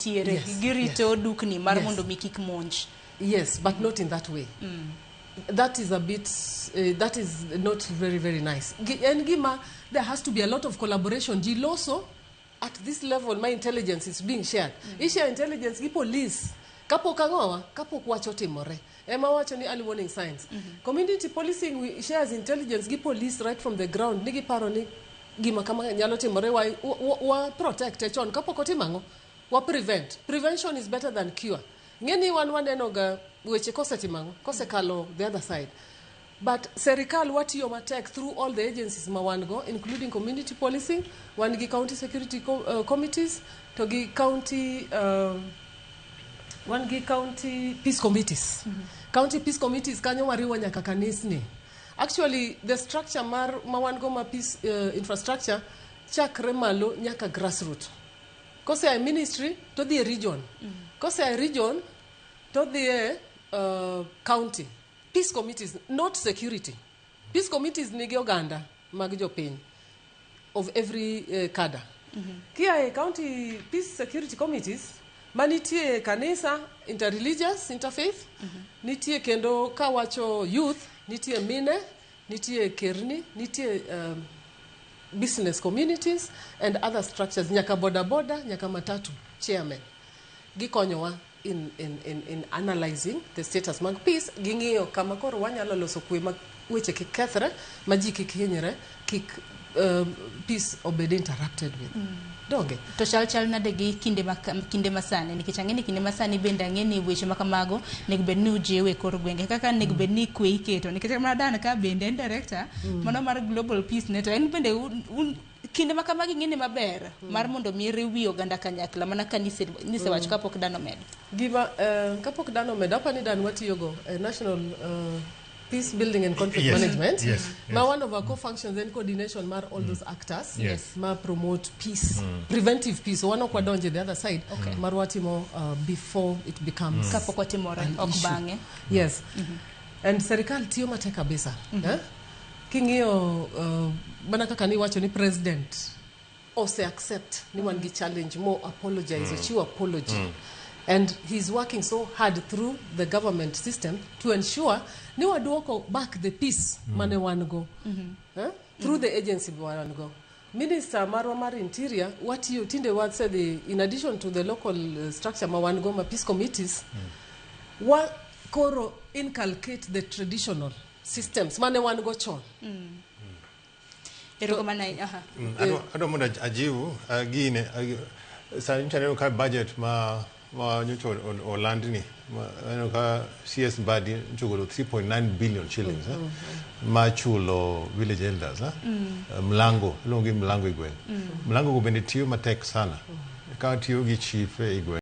Tiere girito dukni mar mondo mi kik monj. Yes, but not in that way. That is a bit, that is not very, very nice. En gima, there has to be a lot of collaboration. Ji loso at this level, my intelligence is being shared. I-share intelligence gi police. Kapok ang'owa, kapok wach otimore. Ema wacho ni early warning signs. Community policing we shares intelligence gi police right from the ground. Nigi paro ni gima kama nyalo timore wa protect e chon kapok otimo ang'o? Wa prevent. Prevention is better than cure. Ng'eni wan waneno ga weche kosetimo ang'o? Kosekalo the other side. But serikal watiyo matek through all the agencies ma wan go, including community policing, wan gi county security committees, to gi county wan gi county peace committees. County peace committees kanyo wariwo nyaka kanisni. Actually, the structure mar ma wan go ma peace infrastructure chakre malo nyaka grassroot. Kosea e ministry to dhi e region. Kosea e region to dhi e county. Peace committees, not security. Peace committees nigi oganda mag jopiny of every cadre. Kia e county peace security committees manitie kanisa, interreligious, interfaith, nitie kendo kawacho youth, nitie mine, nitie kerni, nitie business communities and other structures, nyaka boda boda, nyaka matatu chairman. Gikonyowa in analyzing the status mag peace, ging'iyo kama koro wanyalo loso kwe ma weche kik kethre, ma ji kik hinyre, kik peace obed interrupted with. Donge? To chal chal nade gi kinde masani? Nikech ang'e ni kinde masani bende ang'e ni weche ma kamago nego bed ni ujiwo e kor gwenge kaka nego bed ni kwe iketo, nikech mana Dan ka bende en director mano mar Global Peace Net, en bende kinde ma kamagi ng'ene maber mar mondo mi riw wi oganda kanyakla mana ka nisewacho kapok Dan omedo. Gima kapok Dan omedo, apa ni Dan watiyogo National Peace Building and Conflict Management. Ma one of our core functions en coordination mar all those actors ma promote peace, preventive peace. Wan ok wadonje the other side mar watimo before it becomes kapok otimore an ok issue. Bang'e. Yes. And serikal tiyo matek kabisa. Eh? King'iyo mana kaka niwacho ni president ose accept ni wan gi challenge mo apologize, ochiwo apology. And he's working so hard through the government system to ensure ni waduoko back the peace mane wan go. Eh? Through the agency ma wan go. Minister marwa mar interior watiyo tinde wasedhi in addition to the local structure ma wan go ma peace committees, wa koro inculcate the traditional systems mane wan go chon. Erokamano ahinya. Aha. Adwa mondo ajiw gine sani nyocha aneno ka budget ma nyocha olandni aneno ka CS Mbadi nyocha ogolo 3.9 billion shillings ma chulo village elders mlango iluongo gi mlango e gweng'. Mlango go bende tiyo matek sana ka tiyo gi chife e gweng'.